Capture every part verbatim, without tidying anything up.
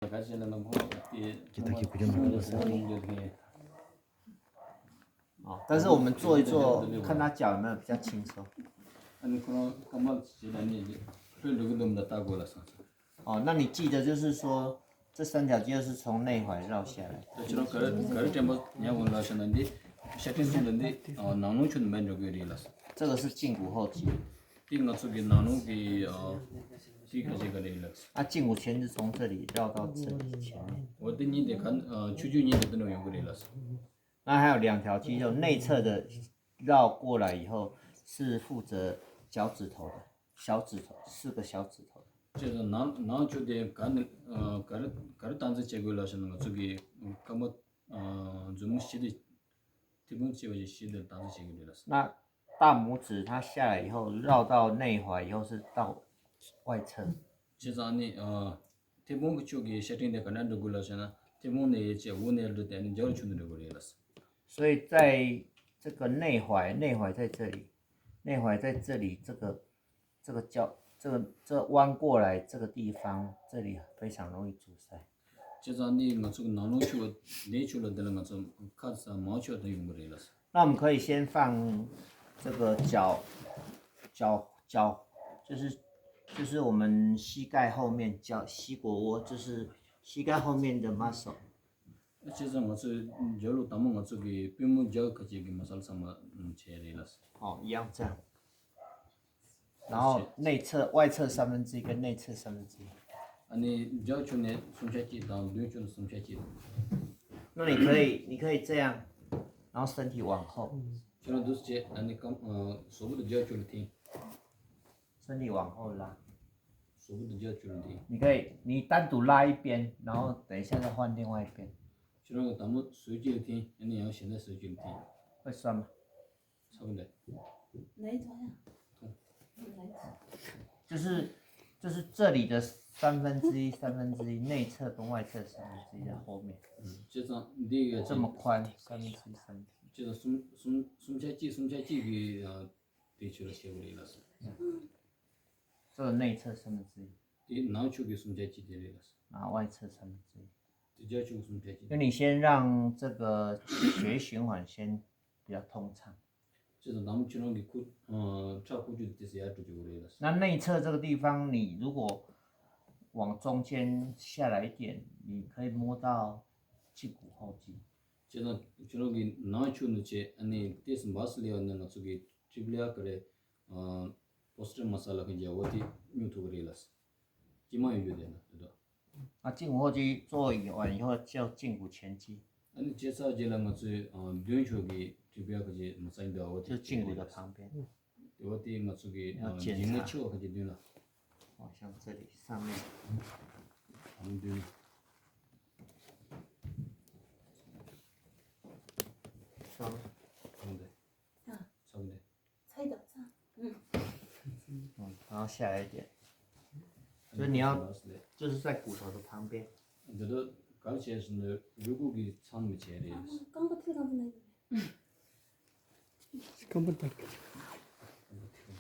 ག་ཅེ་ན་ན་ཁོང་དེ་ཁྱེད་ད་ཁྱེད་ཁུ་ཅན་མ་ལ་ས། 哦，但是我们做一做，看他脚有没有比较轻松。 ཨ་ནི་ཁོ་རང་སྐར་མ་བྱེད་ད་ནི་ལྷོད་འགྲོ་གི་འདུག་མ་ད་ལྟ་དགོས་ལ་སོང་ཙང་། 哦，那你记得就是说，这三条肌肉是从内踝绕下来的。 ད་ཁྱེད་རང་ག་རེ་ག་རེ་དྲན་པ་ཉར་དགོས་ལ་ཤ་ན་འདི་ཤ་སྤྲིན་གསུམ་ལ་འདི་ནང་ལོང་ཆུ་ནི་མེད་འགྲོ་གི་རེད་ལ། 这个是胫骨后肌。 འདི་ང་ཚོ་གི་ནང་ལོང་གི་ཨ་འདི་ག་ཅེ་ག་རེད་ལ། 啊，胫骨前是从这里绕到这里前面。 འོ་འདི་གཉིས་དེ་ག་ཨ་ཆུ་རྒྱུས་གཉིས་དེ་དེ་འདྲ་ཡོང་གི་རེད་ལ། 那还有两条肌肉，内侧的绕过来以后是负责脚趾头的，小指头，四个小指头。 ཅེས་ནང་ནང་ཆུ་དེ་ག་ནི་ཨ་ག་རེ་ག་རེ་སྟངས་འཛིན་བྱེད་དགོས་ལ་ཞེ་ན་ང་ཚོ་གི་སྐར་མ་ཨ་མཛུབ་མོ་བཞི་དེ་ཐིག་ཕུང་ཆེ་བ་ཞིག་བཞི་དེ་སྟངས་འཛིན་བྱེད་དགོས་རེད་ལ། 那大拇指它下来以后，绕到内踝以后是到外侧。 བྱས་ཙང་ནི་ཨ་ཐིག་ཕུང་གི་ཕྱོགས་ཀྱི་ཤ་སྤྲིན་དེ་ག་ན་འགྲོ་དགོས་ལ་ཞེ་ན་ཐིག་ཕུང་ནས་ཡལ་ཆེ་འོག་ནས་ཡལ་འགྲོ་དེ་ནི་རྒྱབ་ལ་ཆུ་ནས་འགྲོ་དགོས་རེད་ལ། 所以在这个内踝，内踝在这里，内踝在这里，这个这个叫这个这弯过来这个地方，这里非常容易阻塞。 བྱས་ཙང་ནི་ང་ཚོ་གི་ནང་ལོང་ཆུ་བ་ནས་ཆུ་ལ་འདི་ལ་ང་ཚོ་ཁ་ས་མང་ཆུ་བ་དང་ཡོང་གི་རེད་ལ། 那我们可以先放这个脚脚脚，就是就是我们膝盖后面脚膝胛窝，就是膝盖后面的 muscle。 བྱས་ཙང་ང་ཚོས་རྒྱབ་ལོགས་དང་པོ་ང་ཚོ་གི་པུས་མོ་རྒྱབ་ཁ་ཅིག་གི་མ་སལ་ཚང་མ་བྱས་རེད་ལ། 好，一样这样。然后内侧、外侧三分之一跟内侧三分之一。 ཨ་ནི་རྒྱབ་ཕྱོགས་ནས་སུམ་ཆ་གཅིག་དང་མདུན་ཕྱོགས་ནས་སུམ་ཆ་གཅིག 那你可以，你可以这样，然后身体往后。 ཁྱོད་རང་འདུག་སེ་བྱས་ཨ་ནི་རྐང་ཨ་གཟུགས་པོ་དེ་རྒྱབ་ཕྱོགས་ལ་འཐེན། 身体往后拉。 གཟུགས་པོ་དེ་རྒྱབ་ཕྱོགས་ལ་འཐེན། 你可以，你单独拉一边，然后等一下再换另外一边。 ཁྱོད་རང་གི་དང་པོ་ཟུར་གཅིག་ལ་འཐེན། ཨ་ནི་ཡང་གཞན་དག་ཟུར་གཅིག་ལ་འཐེན། 会酸吗？ ཚ་པོ་འདྲ། 哪一种呀？哪一种？ 就是就是这里的三分之一、三分之一，内侧跟外侧三分之一在后面， བྱས་ཙང་འདི་ག་这么宽，三分之一、三分之一。 བྱས་ཙང་སུམ་སུམ་སུམ་ཆ་གཅིག་སུམ་ཆ་གཅིག་གི་ཨ་དེ་ཆུ་ལ་བྱེད་དགོས་རེད་ལ། 这个内侧三分之一， དེ་ནང་ཕྱོགས་ཀྱི་སུམ་ཆ་གཅིག་དེ་རེད་ལ། 然后外侧三分之一。 དེ་རྒྱབ་ཕྱོགས་སུམ་ཆ་གཅིག 就你先让这个血液循环先比较通畅。 བྱས་ཙང་དང་པོ་ཁྱོད་རང་གི་ཁུ་ཨ་ཁྲག་ཁུ་ཆུ་དེ་ཏོག་ཙམ་ཡར་འགྲོ་རྒྱུ་རེད་ལ། 那内侧这个地方，你如果往中间下来一点，你可以摸到胫骨后肌。 བྱས་ཙང་ཁྱོད་རང་གི་ནང་ཕྱོགས་ནས་བྱས་ཨ་ནི་ཏོག་ཙམ་འབབ་སེ་སླེབས་པ་ན་ང་ཚོ་གི་ཊི་བི་ལི་ཡ་ག་རེ་ཨ་posterior མ་སལ་ལ་ཁ་རྒྱབ་འོ་དེ་སྨྱུག་ཐུབ་ཀྱི་རེད་ལ། དཀྱིལ་མ་ཡོད་རྒྱུ་དེ་ན་དེ་འདྲ། 啊，胫骨后肌做完以后叫胫骨前肌。 ཨ་ནི་བྱས་ཚར་རྗེས་ལ་ང་ཚོས་ཨ་མདུན་ཕྱོགས་ཀྱི་ཊི་བི་ལི་ཡ་ག་ཅིག་མ་སལ་འདུག་འོ་དེ། 就是胫骨的旁边。 དེ་འོ་དེ་ང་ཚོ་གི་ཨ་ལྗིད་མོ་ཆེ་བ་ག་ཅིག་མདུན་ལ། 哦，像这里上面。 ཨ་མདུན་ལ། 上面。 ཚ་པོ་འདྲ། ཚ་པོ་འདྲ། 猜到这。嗯。 嗯，然后下来一点。所以你要，就是在骨头的旁边。 འདི་འདྲ་ག་རེ་བྱས་ཟེར་ན་རུས་ཁུག་གི་མཚམས་ནས་བྱས་རེད། རྐང་པ་མཐིལ་གང་དུ་ན་ཡོད་རེད། 根本的。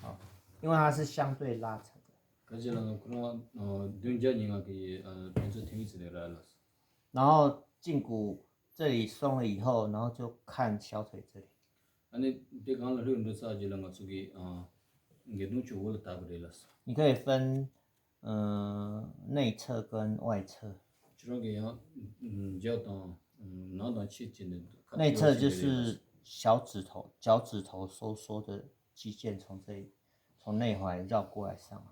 好，因为它是相对拉扯的。 ག་ཅི་ལ་ཁོ་རང་མདུན་རྒྱབ་གཉིས་ཀ་གི་ཕན་ཚུན་ཐེངས་ཙམ་རེ་རག་ལ། 然后胫骨这里松了以后，然后就看小腿这里。 ཨ་ནི་དེ་སྒང་ལ་ལྷོད་འགྲོ་ཚར་རྗེས་ལ་ང་ཚོ་གི་ཨ་སྒལ་དོང་ཆུ་འོག་ལ་བལྟ་དགོས་རེད་ལ། 你可以分，呃，内侧跟外侧。 ཁྱོད་རང་གི་ཡང་རྒྱབ་དང་ནང་དང་ཕྱི་བྱས་ནས་ཁ་内侧就是小指头，脚趾头收缩的肌腱从这里，从内踝绕过来上来。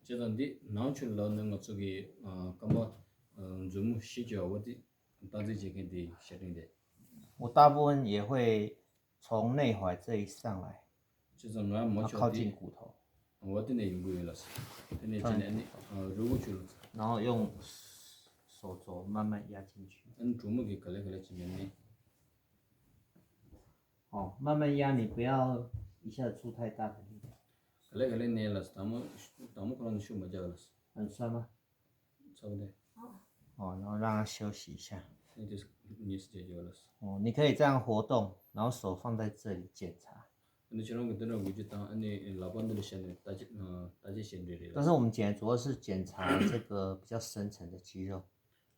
བྱས་ཙང་འདི་ནང་ཕྱོགས་ལ་ནི་ང་ཚོ་གི་ཨ་སྐར་མ་ཨ་མཛུབ་མོ་བཞི་བྱས་པ་དེ། 当这几天的夏天的。 我大部分也会从内踝这一上来， ཅི་ཙམ་ང་མ་然后 ཆོག་靠 དེ། 近骨头， འོ་དེ་ནས་ཡོང་གི་ཡོད་ལ། དེ་ནས་ཅི་ནས་ནི་རུས་ཁུག་ཆུ་ལ། 然后用手肘慢慢压进去。 ཨ་ནི་གྲུ་མོ་གི་ག་ལེ་ག་ལེ་ཅི་ནས་ནི། 哦，慢慢压，你不要一下子出太大的力量。 ག་ལེ་ག་ལེ་ནས་ལ་དང་མོ་དང་མོ་ཁོ་རང་ནི་ཤུགས་མ་རྒྱག་ལ། 很酸吗？ ཚ་པོ་འདྲ། 哦，然后让它休息一下。 ཨ་ནི་དེ་ཉིས་སུ་བྱས་ཀྱི་ཡོད་ལ། 哦，你可以这样活动，然后手放在这里检查。 ཨ་ནི་ཁྱེད་རང་གི་འདི་འདྲ་འགུལ་སྐྱོད་དང་ཨ་ནི་ལག་པ་འདི་ལ་བཞག་ནས་ལྟ་ཅི་ལྟ་ཅི་བྱེད་འདྲ་རེད་ལ། 但是我们检查主要是检查这个比较深层的肌肉。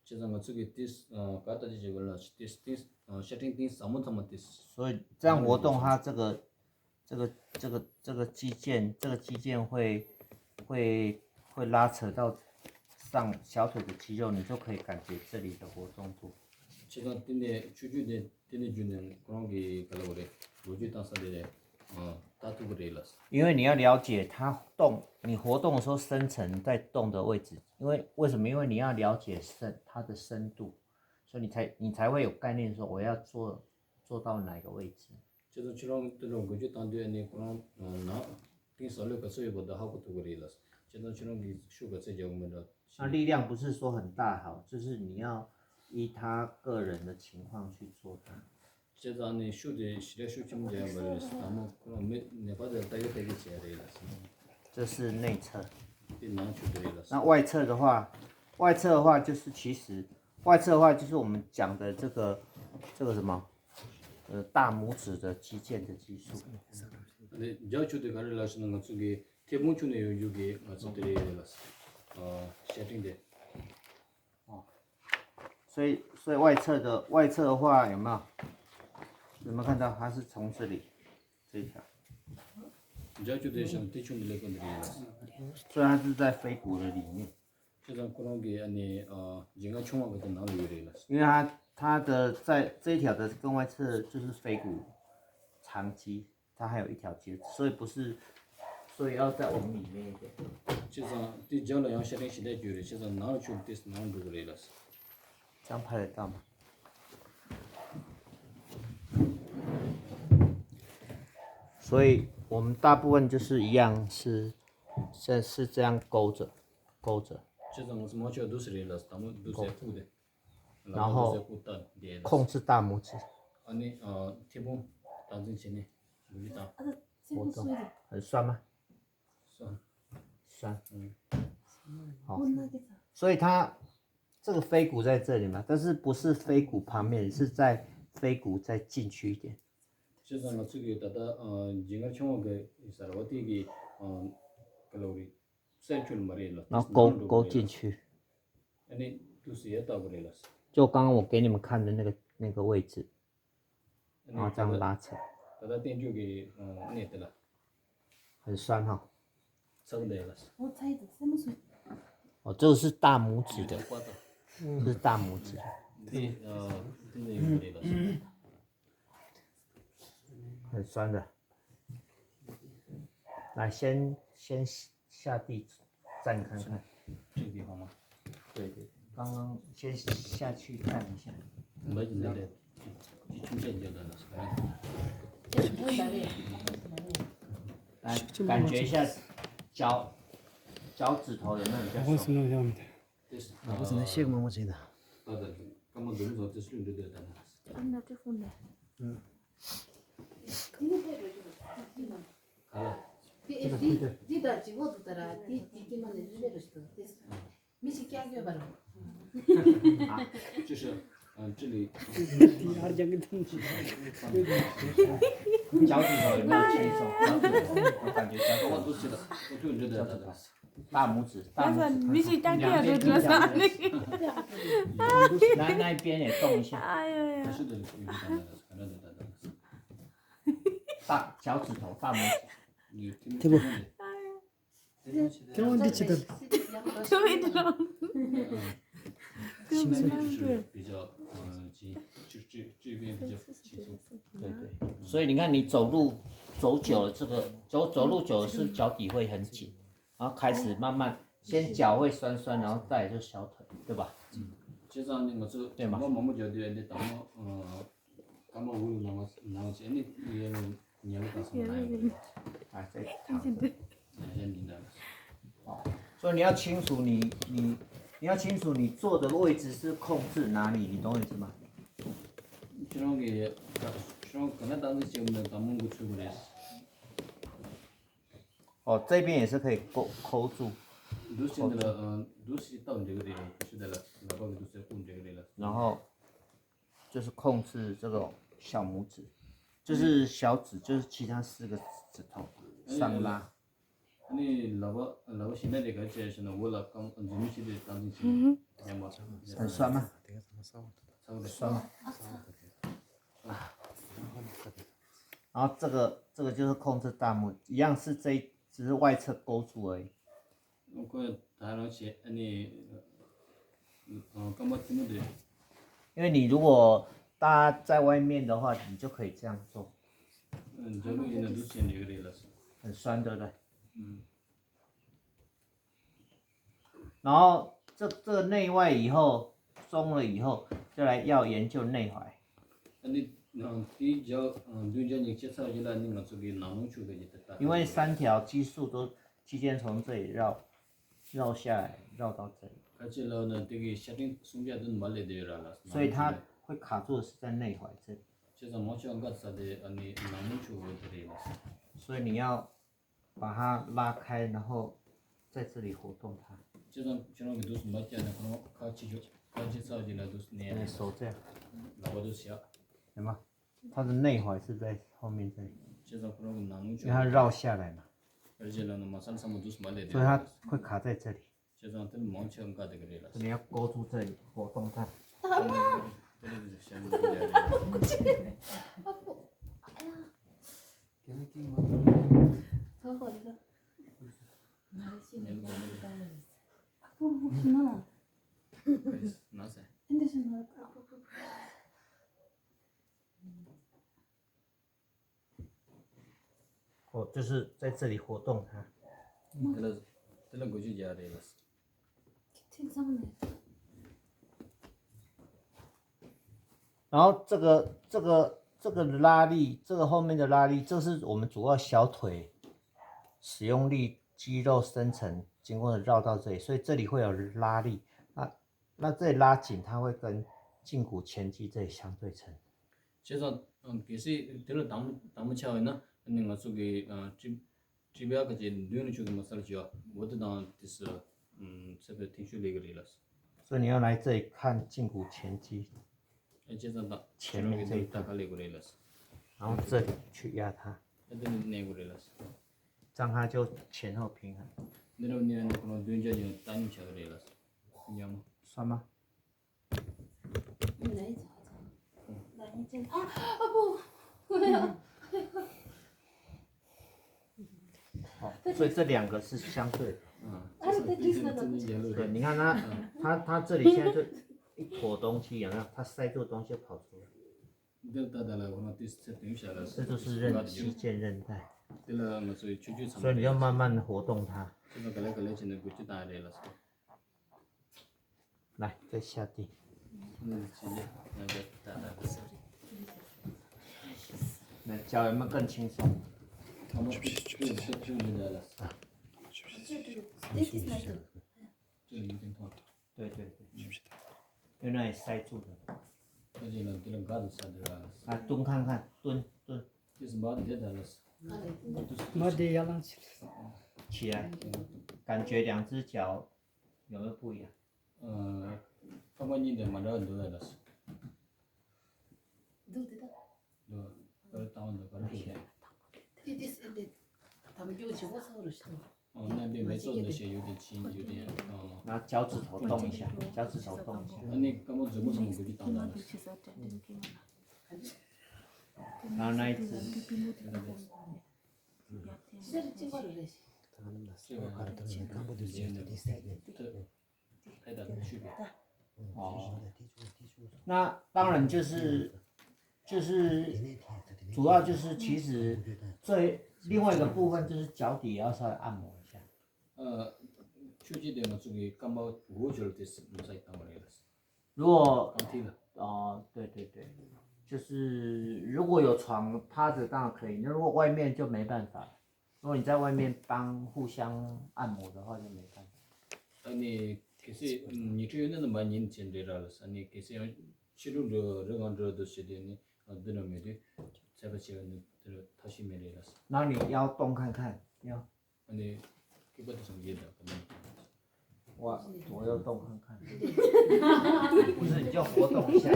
བྱས་ཙང་ང་ཚོ་གི་ཏིས་ག་ལྟ་ཅི་བྱེད་དགོས་ལ་ཏིས་ཏིས་ཤ་ཁྲིན་ཏིས་ཟབ་མོ་ཚང་མ་ཏིས། 所以这样活动它这个这个这个这个肌腱，这个肌腱会会会拉扯到上小腿的肌肉，你就可以感觉这里的活动度。 བྱས་ཙང་དེ་ནས་ཆུ་རྒྱུས་དེ་དེ་ནས་རྒྱུ་ནས་ཁོ་རང་གི་ག་ལ་བ་རེད་ལོ་རྒྱུས་བཏང་ས་དེ་ནས་ད་ཐུག་གི་རེད་ལ། 因为你要了解它动，你活动的时候深层在动的位置，因为为什么？因为你要了解深它的深度，所以你才你才会有概念说我要做做到哪个位置。 བྱས་ཙང་ཁྱེད་རང་དེ་འདྲ་འགུལ་སྐྱོད་བཏང་དུས་ཨ་ནི་ཁོ་རང་ནང་གཏིང་ཟབ་ལོས་ག་ཚོད་ཡོད་པ་ད་ཧ་གོ་ཐུབ་ཀྱི་རེད་ལ། བྱས་ཙང་ཁྱེད་རང་གིས་ཤུགས་ག་ཚོད་རྒྱག་གི་མིན་འདྲ། 那力量不是说很大好，就是你要依他个人的情况去做它。 བྱས་ཙང་ཨ་ནི་ཤུགས་དེ་ཞེ་དྲག་ཤུགས་ཆེན་པོ་རྒྱག་ཡ་མ་རེད་ལ། དང་པོ་ཁོ་རང་མི་ནད་པ་དེ་ལྟ་གི་ལྟ་གི་བྱས་རེད་ལ། 这是内侧。 དེ་ནང་ཆུ་དེ་རེད་ལ། 那外侧的话，外侧的话就是其实外侧的话就是我们讲的这个这个什么，呃，大拇指的肌腱的肌束。 ཨ་ནི་རྒྱབ་ཆུ་དེ་ག་རེ་ལབ་ཟེར་ན་ང་ཚོ་གི་མཐེ་བོང་ཆུ་ནས་ཡོང་རྒྱུ་གི་ང་ཚོ་དེ་རེད་ལ། ཤ་ཁྲིན་དེ། 所以所以外侧的外侧的话有没有？有没有看到它是从这里这一条？ རྒྱབ་ཆུ་དེ་ཤ་མཐེ་ཆུ་ནས་སླེབས་ཀྱི་འདི་རེད་ལ། 所以它是在腓骨的里面。 བྱས་ཙང་ཁོ་རང་གི་ཨ་ནི་རྒྱབ་ཁ་ཆུང་བ་གི་དེ་ནང་ལ་ཡོད་རེད་ལ། 因为它它的在这一条的更外侧就是腓骨长肌，它还有一条接，所以不是，所以要再往里面一点。 བྱས་ཙང་དེ་རྒྱབ་ལ་ཡང་ཤ་ཁྲིན་ཞེ་དྲག་ཡོད་རེད། བྱས་ཙང་ནང་ལ་ཆུ་དེ་ནང་འགྲོ་གི་རེད་ལ། 这样拍得到吗？ 所以我们大部分就是一样是，是是这样勾着，勾着。 བྱས་ཙང་ང་ཚོ་མང་ཆེ་བ་འདུག་སེ་རེད་ལ། དང་པོ་འདུག་སེ་ཕུག་དེ། 然后控制大拇指。 ཨ་ནི་མཐེ་བོང་སྟངས་འཛིན་བྱས་ནས་འགུལ་སྐྱོད་བཏང་། 活动很酸吗？ 酸。 酸。 嗯。 好。 所以它这个腓骨在这里嘛，但是不是腓骨旁边，是在腓骨再进去一点。 བྱས་ཙང་ང་ཚོ་གི་ད་ལྟ་རྒྱབ་ཁ་ཆུང་བ་གི་ས་ར་བ་དེ་གི་ག་ལ་བ་རེད། སེམས་ཆུང་མ་རེད་ལ། 然后勾勾进去。 ཨ་ནི་འདུག་སེ་ཡར་བལྟ་དགོས་རེད་ལ། 就刚刚我给你们看的那个那个位置， ཨ་ནི་然后这样拉扯。 ད་ལྟ་བསྟན་བཅོས་ཀྱི་གནས་དེ་ལ། 很酸哈。 ཚ་བོ་འདི་ལ། 我猜的，什么水？ 哦，这个是大拇指的，这是大拇指。 དེ་དེ་ནས་ཡོང་གི་རེད་ལ། 很酸的。来，先先下地站看看。这个地方吗？对对，刚刚先下去站一下。没，那个，就出现就那个什么。 来，感觉一下脚脚趾头有没有比较松？ ད་ད་སྐར་མ་འདུག་བཟོ་དེ་སུ་འདྲི་འདོད་ད་ན། ཨ་ན་ཏི་ཧྥུན་ལེ། ག་ལ། དེ་ཨེ་འདི་འདི་ད་ཇི་བོ་འདུག་ད་ར་དེ་དེ་ཀྱི་མ་ནས་རི་མེ་རུ་ཞིག་འདུག་དེ་མི་ཞིག་ཀྱང་ཡོད་པ་རུ། ཅི་ཞིག་ཅི་ལི། 脚趾头有没有轻松？脚趾头，我感觉脚趾头。 大拇指，大拇指。 但是你是大拇指，两边都这样。 那那一边也动一下。 哎呀呀。 大脚趾头，大拇指。 对对，所以你看，你走路走久了，这个走走路久了，是脚底会很紧，然后开始慢慢先脚会酸酸，然后再来就小腿，对吧？ བྱས་ཙང་ནི་ང་ཚོ་དང་པོ་མང་པོ་རྒྱག་དུས་ཨ་ནི་དང་པོ་སྐར་མ་འུ་ལ་ནང་ནང་བྱས་ནི་ཉལ་ལ་དང་སོང་ན་ཡོང་གི་རེད། 啊，再躺着。 ཉལ་ཉལ་ཉལ་ལ། 所以你要清楚你你你要清楚你坐的位置是控制哪里，你懂我意思吗？ ཁྱེད་རང་གི་ཁྱེད་རང་ག་ན་སྟངས་འཛིན་བྱེད་མི་དང་མོ་འགོ་ཚུགས་པ་རེད། 哦，这边也是可以勾，扣住。 འདུག་སེ་འདི་ལ་འདུག་སེ་བཏབ་འགྲིག་གི་རེད། ཤི་ད་ལ་ལག་པ་གི་འདུག་སེ་བཀུག་འགྲིག་གི་རེད་ལ། 然后就是控制这个小拇指，就是小指，就是其他四个指头上拉。ཨ་ནི་ལག་པ་ལག་པ་ཞིམ་པ་དེ་ག་བྱས་ཞེ་ན། འོག་ལ་རྐང་འཛུལ་མི་ཞིག་དེ་བཏང་ཚིག་ཞིག་ཉམས་པ་ས་མ་ས་མ་ས་མ་ས་མ།然后这个这个就是控制弹幕，一样是这一只是外侧勾住而已。 ཁོས་ད་རང་བྱས་ཨ་ནི། ཨ། རྐང་པ་ཐུ་མོ་དེ། 因为你如果搭在外面的话，你就可以这样做。 འཇའ་ལུག་ཡིན་ན་འདུག་སེ་འགྲིག་གི་རེད་ལགས་སོ། 很酸，对不对？ ཨུམ། 然后这这个内外以后松了以后，再来要研究内踝。 ཨ་ནི་དེའི་རྒྱབ་མདུན་རྒྱབ་གཉིས་བྱས་ཚར་རྗེས་ལ་ནི་ང་ཚོ་གི་ནང་ལོགས་ཆུ་བེད་ཀྱི་དེ་ལྟ། 因为三条激素都期间从这里绕绕下来，绕到这里。 ཁ་ཆེ་ལ་ན་དེ་གི་ཤ་ཕྲན་སུམ་བརྒྱ་བདུན་མ་ལས་དེ་ར་ལ། 所以它会卡住的是在内踝这里。 བྱས་ཙང་མང་ཆེ་བ་འགའ་ས་དེ་ཨ་ནི་ནང་ལོགས་ཆུ་བེད་དེ་རེད་ལགས། 所以你要把它拉开，然后在这里活动它。 བྱས་ཙང་ཁྱེད་རང་གི་འདུག་སེ་མ་བཀྱག་ནས་ཁོ་རང་ཁ་ཕྱི་ཕྱོགས་ཁ་ཕྱི་ཚར་རྗེས་ལ་འདུག་སེ་ནས། 你手这样， ལག་པ་འདུག་སེ་བཞག 对吗？它的内踝是在后面这里， བྱས་ཙང་ཁོ་རང་གི་ནང་ལོགས་ཆུ་བེད། 因为它绕下来嘛， རྗེས་ལ་ན་མ་ས་ས་མ་འདུག་སེ་མ་ལས་དེ། 所以它会卡在这里。 བྱས་ཙང་དེ་མང་ཆེ་བ་འགའ་དེ་གི་རེད་ལགས། 这里要勾住这里，活动它。 དེ་ལས་དེ་ཞེ་ན་འདུག་ཡ་རེད། 好好的。ཉལ་གོ་མ་རེད། ཨ་ཁུ་ཁུ་ཁུ་ན། ན་ས། ཨེ་འདི་ཞེ་ན། ཨ་ཁུ་ཁུ་ཁུ། 哦，就是在这里活动它。 དེ་ལ་དེ་ལ་འགུལ་སྐྱོད་རྒྱག་རེད་ལགས། 听上面。 然后这个这个这个拉力，这个后面的拉力，这是我们主要小腿使用力、肌肉深层经过绕到这里，所以这里会有拉力。那那这里拉紧，它会跟胫骨前肌这里相对称。 བྱས་ཙང་། ཨ། གལ་སྲིད་དེ་ལ་དྭངས་དྭངས་མ་ཆགས་པ་ཡིན་ན། ཨ་ནི་ང་ཚོ་གི་ཨ་ཊི་ཊི་བི་ཨར་ག་ཅེ་མདུན་ལ་ཆུ་གི་མ་སལ་ཅི་བ་འོ་དེ་དང་དེ་སི་ཨམ་ཚད་པའི་ཐེང་ཤུ་ལས་གི་རེད་ལགས། 所以你要来这里看胫骨前肌， ཨ། བྱས་ཙང་ད་前面这一段， ད་ག་ལས་གི་རེད་ལགས། 然后这里去压它， ཨ་དེ་ནས་གནས་གི་རེད་ལགས། 让它就前后平衡。 འདི་རུ་ནས་ནི་ཁོ་རང་མདུན་རྒྱབ་ཀྱི་ལྟ་ཉིད་བྱ་གི་རེད་ལགས། ཉམས། ས་མ། 来一张，来一张。啊，啊不，不要。 哦，所以这两个是相对的。 ཨ་རེ། དེ་དེ་ན་ད། 对，你看它，它它这里现在就一坨东西，有没有？它塞住的东西跑出来。 འདིར་ད་ད་ལ་ཁོ་རང་དེ་སི་ཚད་དུ་བྱ་ལ། 这就是韧肌腱韧带， དེ་ལ་ང་ཚོའི་ཆུ་ཆུ་ཚང་མ། 所以你要慢慢活动它。 ཁྱེད་ཚོ་ག་ལེ་ག་ལེ་བྱས་ནས་འགུལ་སྐྱོད་བཏང་རེད་ལགས། 来，再下地。 ནི་ཆེ་ཆེ་ང་ཚོ་ད་ད་ད་ཟེར། 那脚有没有更轻松？ ཁ་མ་ཆུ་ཆུ་ཆུ་ཆུ་མི་འདྲ་ལགས། 这里有点痛。 对对对，有点塞住的。 ཁ་ཅིག་ལ་འདི་ལ་འགའ་དུ་ས་འདི་ར། 啊，蹲看看，蹲蹲。 དེ་སི་མ་འདི་ད་ལ་ས། མ་དེ་ཡར་ལངས་ཕྱིན། 起来，感觉两只脚有没有不一样？ ཨ། རྐང་པ་གཉིས་དེ་མ་འདྲ་བ་འདུག་ཡ་ལ་ས། འདུག་དེ་ད། འདུག་ཨ། བཏང་བ་འདུག་ག་རེ་ཞིག་རེད། དེ་དེ་སི་འདི་དམ་རྒྱུག་བྱེད་པོ་ཚ་བོ་རུ་ཤི། ཨོ། རྣམ་པའི་མེ་ཏོག་འདི་ཞེས་ཡོད་དེ་ཕྱིན་ཡོད་དེ། ཨོ། 然后脚趾头动一下，脚趾头动一下。 ཨ་ནི་རྐང་པ་མཛུབ་མོ་ཚང་མ་འགུལ་སྐྱོད་བཏང་དང་། 然后那一只， ཕེ་ད་ཆུ་བེད། 哦，那当然就是就是主要就是其实最另外一个部分就是脚底也要稍微按摩一下。 ཨ། ཆུ་ཆེ་དེ་ང་ཚོ་གི་རྐང་པ་འུ་ཅོར་དེ་སི་མ་སཱ་ཇི་བཏང་བ་རེད་ལགས། 如果 རྐང་མཐིལ་ལ། 哦，对对对，就是如果有床趴着当然可以，那如果外面就没办法。 如果你在外面帮互相按摩的话，就没办法。 ཨ་ནི་གལ་སྲིད་ཉལ་ཁྲི་ཡོད་ན་ནི་མ་ཉལ་ཅན་རེད་ར་ལ་ས། ཨ་ནི་གལ་སྲིད་ཡང་ཕྱི་དྲོ་འགྲོ་རི་སྒང་འགྲོ་དུ་བྱེད་དུས་ནི་འདི་འདྲ་མེད་དུས་ཚད་པ་ཆེ་བ་ནི་དེ་ལ་ཐབས་ཤེས་མེད་རེད་ལ་ས། 那你腰动看看，腰。 ཨ་ནི་སྐེད་པ་དེ་ཚང་མ་ཡལ་དང་ག་ནི། 我我要动看看。 不是，你就活动一下。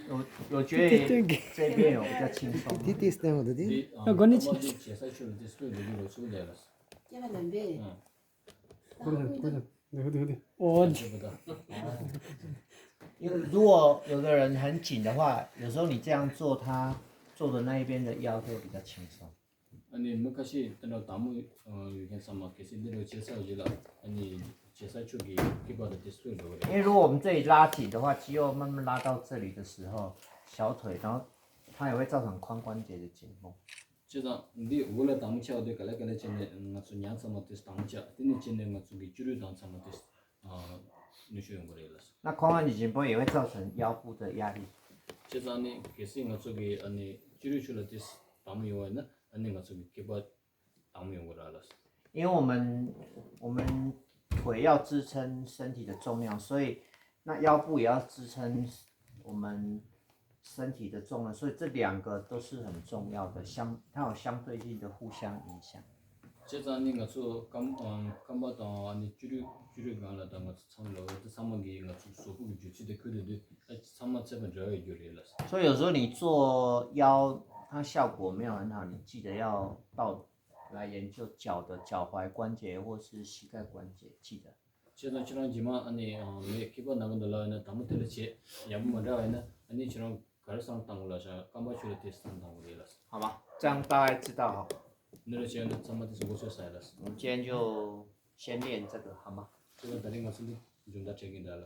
有有我觉得这边有比较轻松。 དེ་དེ་སྟོན་འོ་དེ། འདི་ཨ་གོ་ནི་ཅི། ཁྱེད་ས་ཆུ་ལ་དེ་སྤོས་འདུག་གི་ལོ་ཆུ་ལས་ལ། སྐྱེ་བ་ལམ་པས། ཨང་། 过来过来，对对对对。哦， 这不得。因为如果有的人很紧的话，有时候你这样做，他做的那一边的腰就会比较轻松。 ཨ་ནི་མི་ཁ་ཤས་དེ་འདྲ་དྭངས་མོ་ཡོད་མཁན་ཚང་མ་གལ་སྲིད་འདི་འདྲ་བྱེད་ས་ཡོད་ལ། ཨ་ནི་བྱེད་ས་ཆུ་གི་སྐེད་པ་དང་དེ་སྤོས་འགྲོ་གི་因为 རེད། 如果我们这里拉紧的话，肌肉慢慢拉到这里的时候，小腿，然后它也会造成髋关节的紧绷。 བྱས་ཙང་འདི་འོག་ལ་དྭངས་མོ་ཆགས་དུས་ག་ལེ་ག་ལེ་བྱས་ནས་ང་ཚོ་ཉག་ཚང་མ་དེ་དྭངས་མོ་ཆགས། དེ་ནས་བྱས་ནས་ང་ཚོ་གི་སྐྱུ་རུས་དང་ཚང་མ་དེ་ནུས་ཤུགས་ཡོང་གི་རེད་ལ། 那髋关节紧绷也会造成腰部的压力。 བྱས་ཙང་ནི་གལ་སྲིད་ང་ཚོ་གི་ཨ་ནི་སྐྱུ་རུས་ཆུ་ལ་དེ་དྭངས་མོ་ཡོང་བ་ཡིན་ན། ཨ་ནི་ང་ཚོ་གི་སྐེད་པ་དྭངས་མོ་ཡོང་གི་རེད་ལ། 因为我们我们腿要支撑身体的重量，所以那腰部也要支撑我们身体的重量，所以这两个都是很重要的，相它有相对性的互相影响。 བྱས་ཙང་ནི་ང་ཚོ་རྐང་ཨ་རྐང་པ་དང་ཨ་ནི་སྐྱུ་རུས་སྐྱུ་རུས་སྒང་ལ་དང་ང་ཚོ་མཚམས་ལ་འོ་དེ་ཚང་མ་གིས་ང་ཚོ་གཟུགས་པོ་གི་རྒྱུ་ཚིགས་དེ་ཁུར་དེ་དུས་ཨ་ཚང་མ་ཚད་པ་འདྲ་བའི་རྒྱུ་རེད་ལ། 所以有时候你做腰，它效果没有很好，你记得要倒来研究脚的脚踝关节或是膝盖关节，记得。 བྱས་ཙང་ཁྱེད་རང་རྗེས་མ་ཨ་ནི་ཨ་མེད་སྐེད་པ་ན་གི་འདུག་ལབ་ཡིན་ན་དྭངས་མོ་དེ་ལ་བྱེད། ཡག་པོ་མ་འདྲ་བ་ཡིན་ན་ཨ་ནི་ཁྱེད་རང་ག་རེ་བསམ་བཏང་དགོས་ལབ་བྱས་རྐང་པ་ཆུ་ལ་དེ་བསམ་བཏང་དགོས་རེད་ལ། 好吗？这样大概知道哈。 འདི་འདྲ་བྱས་ན་ཚང་མ་དེ་ཚོ་མགོ་ཚོས་ས་ཡ་ལ། 我们今天就先练这个，好吗？ ཁྱེད་རང་ད་རིང་ང་ཚོ་འདི་སྦྱོང་བརྡར་བྱེད་ཀྱི་འདུག་ལ།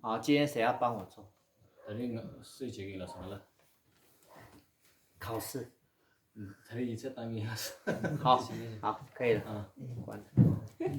好，今天谁要帮我做？ ད་རིང་ང་སུས་བྱེད་ཀྱི་ལ་སོང་ལ། 考试。 ད་རིང་ཡིག་ཚད་བཏང་གི་ཡིན་ལ། 好，好，可以了。啊， 关了。